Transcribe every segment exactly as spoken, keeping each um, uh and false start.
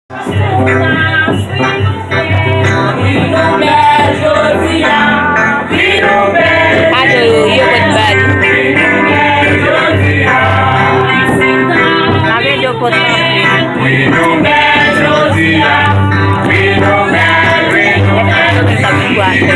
Alo, yo, yo, kot bal. Avè do pot anpil. Yo, men sa m kwa fè.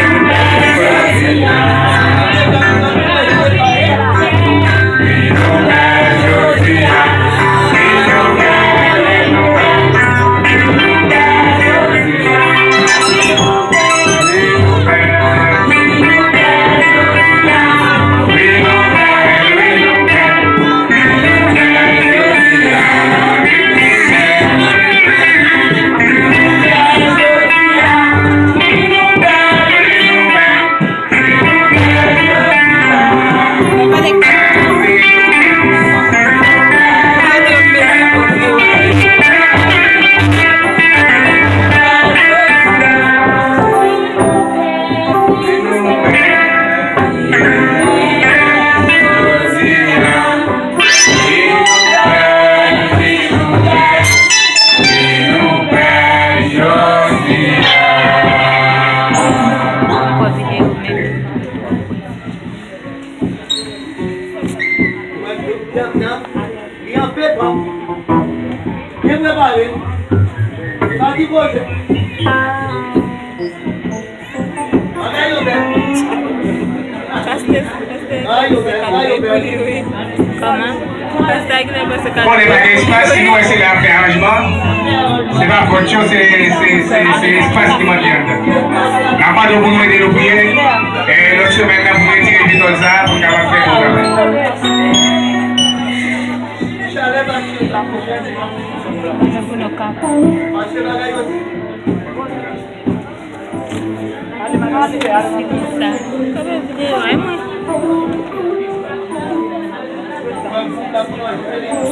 Li an pepa. Byen prepare. Sa ki koze? Bagay yo bèl. Bagay yo bèl, bagay yo bèl. Kòman? Pastè Aguinaldo se ka. Bon, e pa gen espas, si nou wè se lè ap fè aranjman, se pa vòt yo, se, se, se, se espas ki manke anndan. N ap mande w pou nou ede nou priye, e lòt semèn nan pou retire vitòl sa a, pou n kapab fè bon travay. Sa. Kanpe videyo a, e mwen.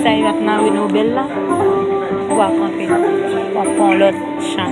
Sa yo ap mare nou bèl la. Ou a kanpe. W ap pran lòt chan.